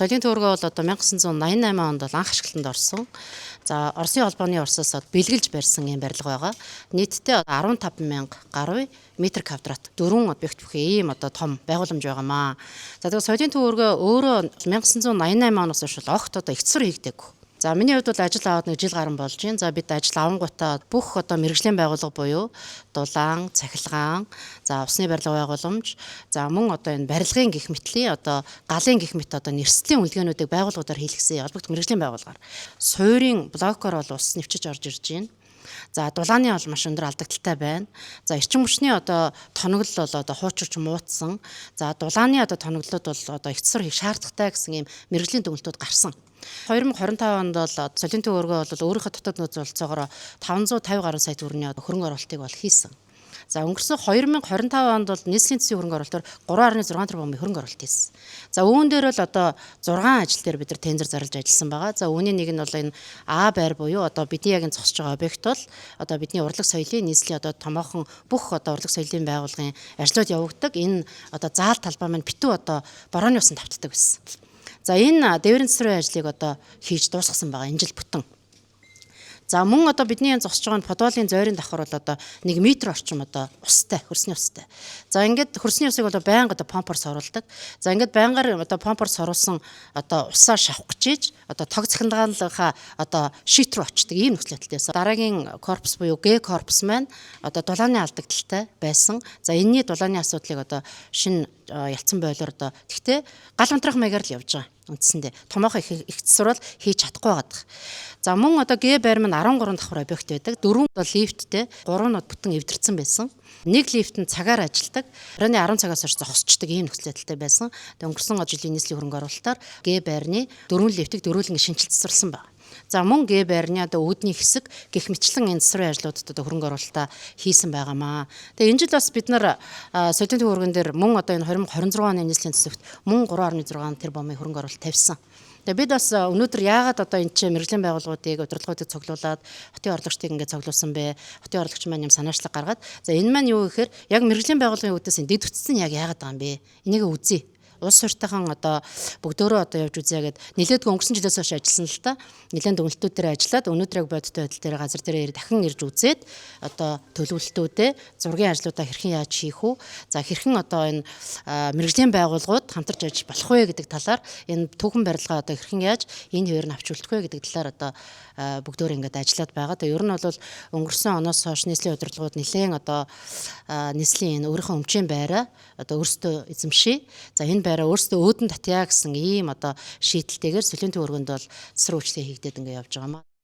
Соёлын төв өргөө бол одоо 1988 онд бол анх ашиглалтанд орсон. За, Оросын холбооны улсаас бэлгэлж барьсан юм барилга байгаа. Нийтдээ 15 мянга гаруй метр квадрат дөрвөн объект бүхий ийм одоо том байгууламж байгаамаа. За, тэгэхээр соёлын төв өргөө өөрөө 1988 оноос хойш огт одоо их засвар хийгдээгүй. За, миний хувьд бол ажил аваад нэг жил гарan болж байна. За, бид ажил авангуудаа бүх одоо мэргэжлийн байгууллага буюу дулаан, цахилгаан, за, усны барилга байгууламж, за, мөн одоо энэ барилгын гэх мэтлийн одоо галын гэх мэт одоо нэрслийн үнэлгээнүүдийг байгууллагуудаар хийлгэсэн, холбогдох мэргэжлийн байгууллагаар. Суурийн блокоор бол ус нэвчиж орж ирж байна. За, дулааны бол маш өндөр алдагдaltaй байна. За, эрчим хүчний одоо тоноглол бол одоо хуучирч муутсан. За, дулааны одоо тоноглолууд бол одоо их засвар хийх шаардлагатай гэсэн ийм мэргэжлийн дүгнэлтүүд гарсан. 2025 онд бол соёлын төв өргөө бол өөрийнхөө дотоод нөөц болцоогоор 550 гаруй сая төгрөгийн хөрөнгө оруулалтыг бол хийсэн. За, өнгөрсөн 2025 онд бол нийслэлийн төсвийн хөрөнгө оруулалтаар 3.6 тэрбумын хөрөнгө оруулалт хийсэн. За, үүн дээр бол одоо 6 ажил дээр бид нар тендер зарлж ажилласан байгаа. За, үүний нэг нь бол энэ А байр буюу одоо бидний яг энэ зогсож байгаа объект бол одоо бидний урлаг соёлын нийслэлийн одоо томоохон бүх одоо урлаг соёлын байгууллагын ажлууд явагддаг. Энэ одоо заал талбай маань битүү одоо борооны усан тавтдаг байсан. За, энэ дээврийн засварын ажлыг одоо хийж дуусгасан байгаа энэ жил бүтэн. За, мөн одоо бидний энэ зогсож байгаа нь подволын зойрын давхар бол одоо 1 метр орчим одоо устай, хөрсний устай. За, ингээд хөрсний усыг бол байнга одоо помпоор соруулдаг. За, ингээд байнгаар одоо помпоор соруулсан одоо усаа шавах гэж ийж одоо тог цахилгаанлынхаа одоо шийт рүү очдог ийм нөхцөл байдалтай байсан. Дараагийн корпус буюу Г корпус маань одоо дулааны алдагдaltaй байсан. За, энэний дулааны асуудлыг одоо шинэ ялцсан бойлоор одоо тэгтээ гал унтраах маягаар л явж байгаа үндсэндээ. Томоохон их засвар бол хийж чадахгүй байгаа. За, мөн одоо Г байр маань 13 давхар объект байдаг. Дөрвөн одоо лифттэй, гурван нь бүтэн эвдэрсэн байсан. Нэг лифт нь цагаар ажилладаг. Оройн 10 цагаас хойш зогсчдаг ийм нөхцөл байдалтай байсан. Тэг өнгөрсөн жилийн нийслэлийн хөрөнгө оруулалтаар Г байрны дөрвөн лифтийг дөрвөлнг шинэчилж засварласан байна. За, мөн Г байрны одоо үүдний хэсэг гэх мэтчлэн энэ засварын ажлуудад одоо хөрөнгө оруулалтаа хийсэн байгаамаа. Тэгээ энэ жил бас бид нар соёлын төв өргөн дээр мөн одоо энэ 2026 оны нийслэлийн төсөвт мөн 3.6 тэрбумын хөрөнгө оруулалт тавьсан. Тэгээ бид бас өнөөдөр яагаад одоо энэ чинь мэргэжлийн байгууллагуудыг, удирдлагуудыг цуглуулад хотын орлогчдыг ингээд цуглуулсан бэ? Хотын орлогч маань юм санаачлаг гаргаад, за, энэ маань юу гэхээр яг мэргэжлийн байгууллагын үүднээс энэ дэд бүтцэн яг яагаад байгаа юм бэ? Энийг үзье, улс суртайхан одоо бүгдөөрөө одоо явж үзье гэд нэлээдгүй өнгөрсөн жилээс хойш ажилласан л та. Нэлээд дүгнэлтүүд дээр ажиллаад өнөөдөр яг бодиттой байдал дээр газар дээр дахин ирж үзээд одоо төлөвлөлтүүдээ, зургийн ажлуудаа хэрхэн яаж хийх үү? За, хэрхэн одоо энэ мэргэжлийн байгууллагууд хамтарч ажиллаж болох вэ гэдэг талаар, энэ түүхэн барилгаа одоо хэрхэн яаж энэ хэвээр нь авч үлдэх вэ гэдэг талаар одоо бүгдөөр ингээд ажиллаад байгаа. Тэгээ ер нь бол өнгөрсөн оноос хойш нийслэлийн удирдлагууд нэлээд одоо нийслэлийн энэ өөрийнхөө өмчийн байраа одоо өөрсдөө эзэмшээ. За, энэ байраа өөрсдөө өөдөн татъя гэсэн ийм одоо шийдэлтэйгээр соёлын төв өргөнд бол засвар үйлчлэгээ хийгдээд ингээд явж байгаа маа.